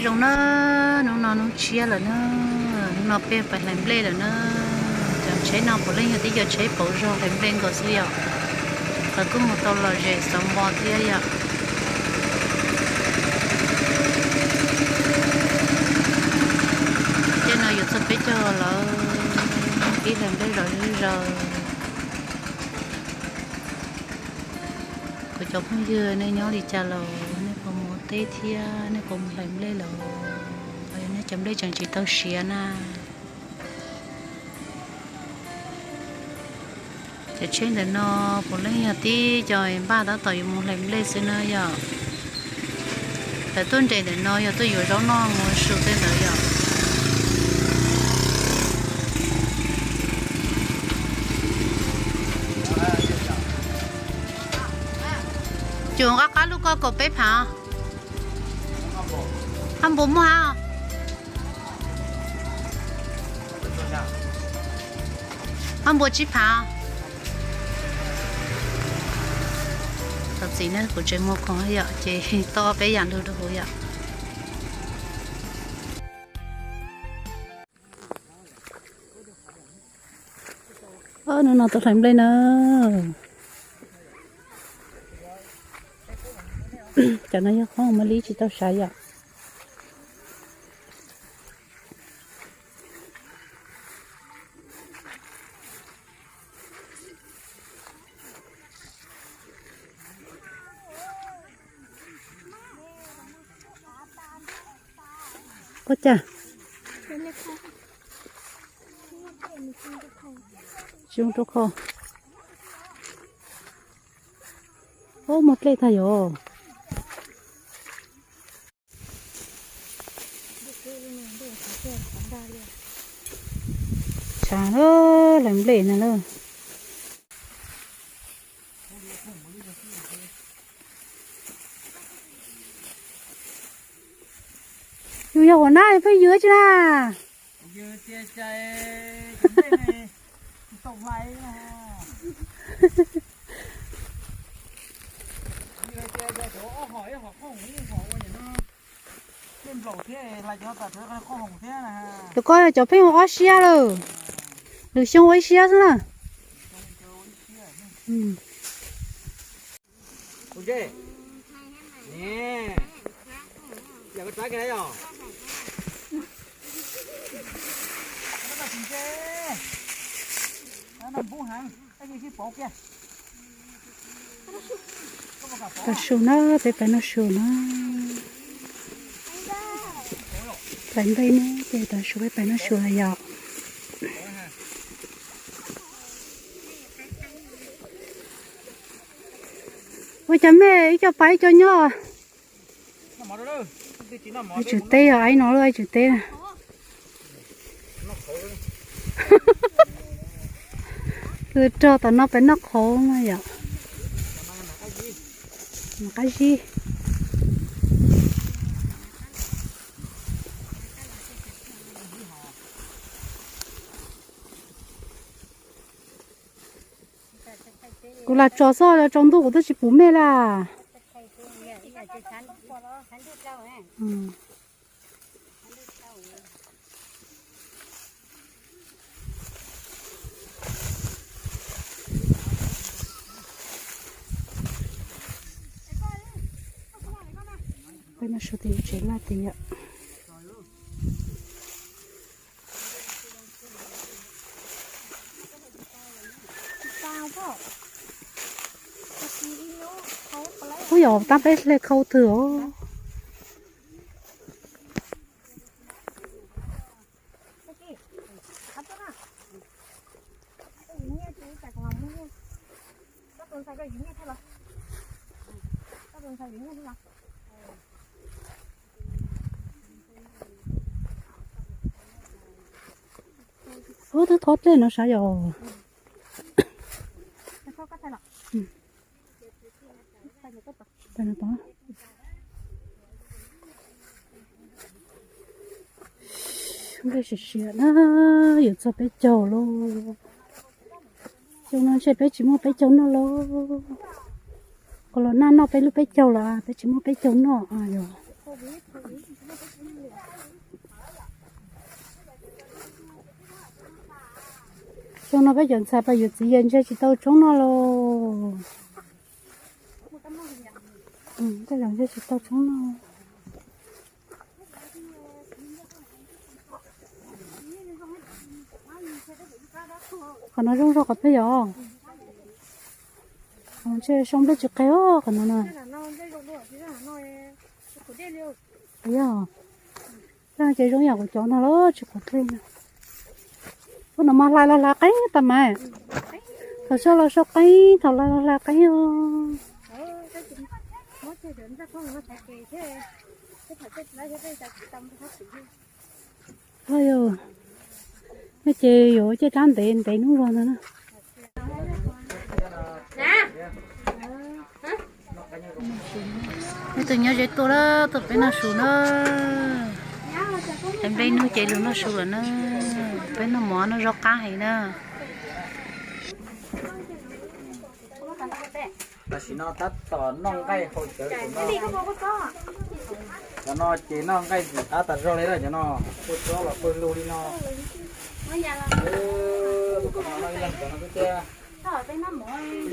Zoo na, hnub no hnub tshiab lawm na, hnub no peb pais hlais nplej lawm na. Cov tsheb no puav leej yog tib cov tsheb pauv zog hlais nplej nkaus xwb yom. Lawv kuj mus tau lom zem xov npo thiab yom. Tej no yuav txog peb caug lawm, pib hlais nplej zom zaws. Kuv cov phooj ywg nej nyob li cas los nej puas mus teb thiab nej puas mus hlais nplej los, los yog nej cov nplej tseem tsis tau siav na? Cov tsheb ntawm no puav leej yog tib co npaj tab tom yuav mus hlais nplej xwb na yom. Lawv tuaj nres ntawm no yog tuaj yuav zaub noj mus su tej ntawd yom. Cuag nqaj qab lub ko kaum peb phav. Hab npua muaj hab? Hab npua tsib phav. Thov txim na, kuv tseem muag khoom yom, ces tau peb yam lug rau kuv yom. Hnub no tuaj hlais nplej na. Cov no yog qoob mab li tsis tau siav yom. Ua cas? Tsis zoo rau kho. Ub, muaj dlej tag yom. Tshav lawm, hlais nplej no lawm. Yus yog ua nab pheej ywg tsi na. Tus ko yog cov pheej ua ob siab lawm, lwm xyoo ua ib siab xwb na. Pais su na, peb pais noj su na. Pais nplej ne, peb pais su, peb pais noj su lawm yom. Ua cas mej ib co pais ib co nyob? Ib tsum teb os, ib no lub ib tsum teb. Rog tom no pem noj qhauv no yom. Qab zib. Kuv lam tso xwb, tsaus ntuj kuv twb tsis pum mej lawm. Peb noj su tim tsev laj tim yom. Ub, yog tab peb hle khau twg os. Ub, twb thov dlej no sav yom. Nplej siav siav na, yuav txog peb caug lauj. Xyoo no ntshe peb tsis muaj peb caug noj lauj. Kuv los naj noj peb lub peb caug los peb tsis muaj peb caug noj yom. Xyoo no peb cov ntxhais pas yuav txiv yawg ntshe tsis tau tshoob noj lauj. Tej zaum ntshe tsis tau tshoob noj. Qhov no zoo zog qhov peb yog. Ntshe sau nplej tsis qe os qhov no na. Yog, ces zoo yam kuv cov no los tsis qhuav dlej na. Ub, no mas hlais los hlais qeeb tas mas. Thaum sau los sau qeeb, thaum hlais los hlais qeeb os. Yog, nej ces yuav ua cej rab ntev ntev hnub los ntag na. Ib tug nyob ze tuaj lawm, tuaj peb noj su na. Nplej hnub ces lug noj su lawm na. Peb noj mov noj zaub qab heev na. Tam sim no tab tom noj nqaij haus cawv. Cov no ces noj nqaij ntxim qab tas zog li lawm, cov no pawg tsob los pawg lug li no. Noj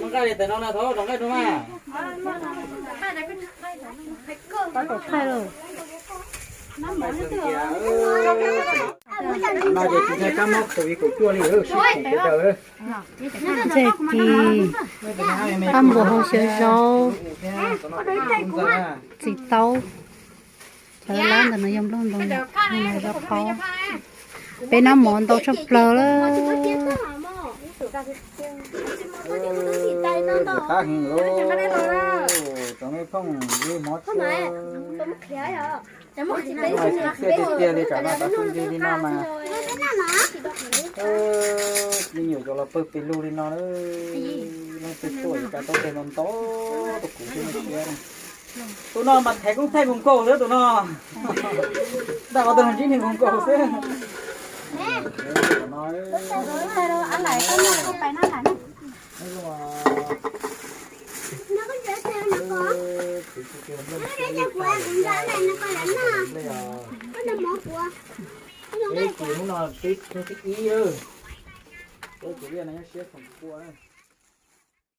nqaij li ntawm no na, thov rau nqaij rau mas. Tab tom thaij lawm. No ces tsis yog kab mob covid kaum cuaj li, sib khum sawv daws. Ntxeg kis, paj npuas hau xyaw zaub, txiv taub. Cov lab ntawm no yog nplooj ntoo, zaub qhaub. Peb noj mov ntau tshaj plaws lawm. Qab heev lauj. Tsoom nej phooj ywg hmov tshua, tiag tiag li tsam no tau txuj ncig li no mas. Me nyuam cov los pawg pes lug li no, leej twg tuaj yuav tau tau tes ntau ntau rau kuv thiab nej thiab. Tus no mas thaiv koob thaij nkaus nkaus xwb tus no. Ntaj qhov twg los ntsib nws nkaus nkaus xwb. Peb ces hnub no peb hnub thib ib lawm, peb kuv liaj no nyob siab khoom kua.